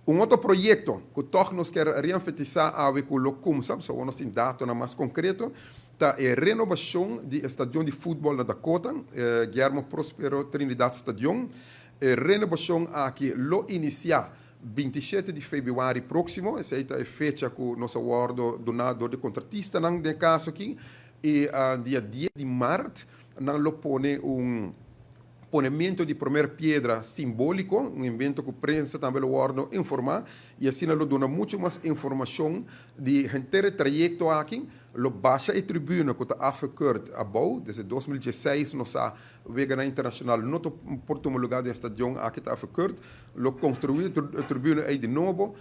Un otro proyecto cu toch nos kier reenfatisa awe cu lo cuminsa, so nos tin dato mas concreto, ta e renobacion di stadion di futbol na Dakota, Guillermo Prospero Trinidad Stadion. E renobacion aki lo inicia 27 di februari proximo, esey ta e fecha cu nos a wordo duna di contratista den caso aki, y dia 10 di maart nan lo pone un ponimento di prome piedra simbolico, un evento cu prensa tambe lo wordo informa, y asina lo duna mucho mas informacion di henter trayecto aki. Lo basha e tribuna cu ta afgekeurd abou, desde 2016 nos a wega internacional no por tuma luga den stadion aki ta afgekeurd, lo construi e tribuna ey di nobo,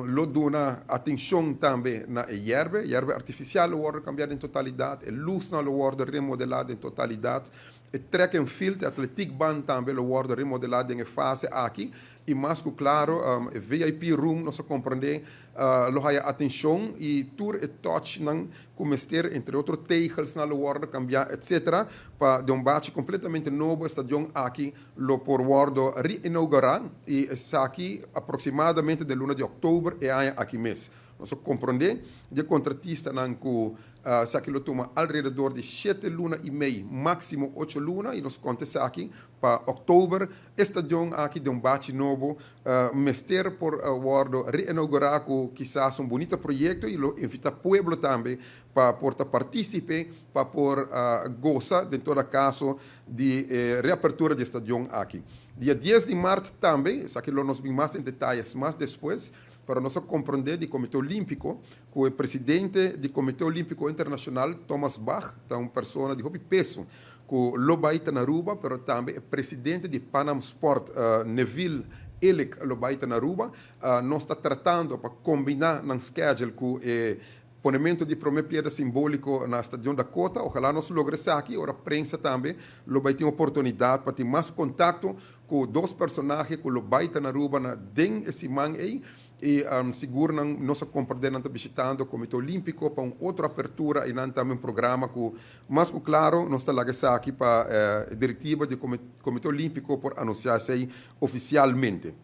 lo duna atencion tambe na yerba, yerba artificial lo wordo cambia den totalidad, e luz nan lo wordo remodela den totalidad, e track and field, atletiekbaan tambe lo wordo remodela den fase aki, y mas cu claro, VIP room, nos a comprende, lo haya atencion y tur e touch nan cu mester, entre otro tegels nan lo wordo cambia, etc. Pa di un bate completamente nobo, stadion aki lo por wordo reinaugura y esaki aproximadamente den luna di october e aña aki mes. Nos a comprende di contratista nan cu esaki lo tuma alrededor di 7 luna y mei, maximo 8 luna, y nos conta aki pa october e stadion aki di un bate nobo mester por wordo reinaugura cu kisas un bunita proyecto, y lo invita pueblo tambe pa por participe, pa por goza, den todo caso, di reapertura di stadion aki. Dia 10 di maart tambe, esaki lo nos bin mas den detaye mas despues, pa nos comprende di Comite Olimpico, cu e presidente di Comite Olimpico Internacional, Thomas Bach, ta un persona di hopi peso, cu lo bay ta na Aruba, pero tambe e presidente di Panam Sport, Neville Illich, lo bay ta na Aruba. Nos ta tratando pa combina nan schedule cu e ponimento di prome piedra simbolico na Stadion Dakota. Ohala nos logra aki, ora prensa tambe lo bay tin oportunidad pa tin mas contacto cu dos personahe cu lo bay ta na Aruba na den siman ey y sigur nan nos a comprende nan bishitando Comite Olimpico pa un otro apertura y nan tambe un programa cu mas cu claro nos ta laga aki pa directiva di Comite Olimpico por anuncia oficialmente.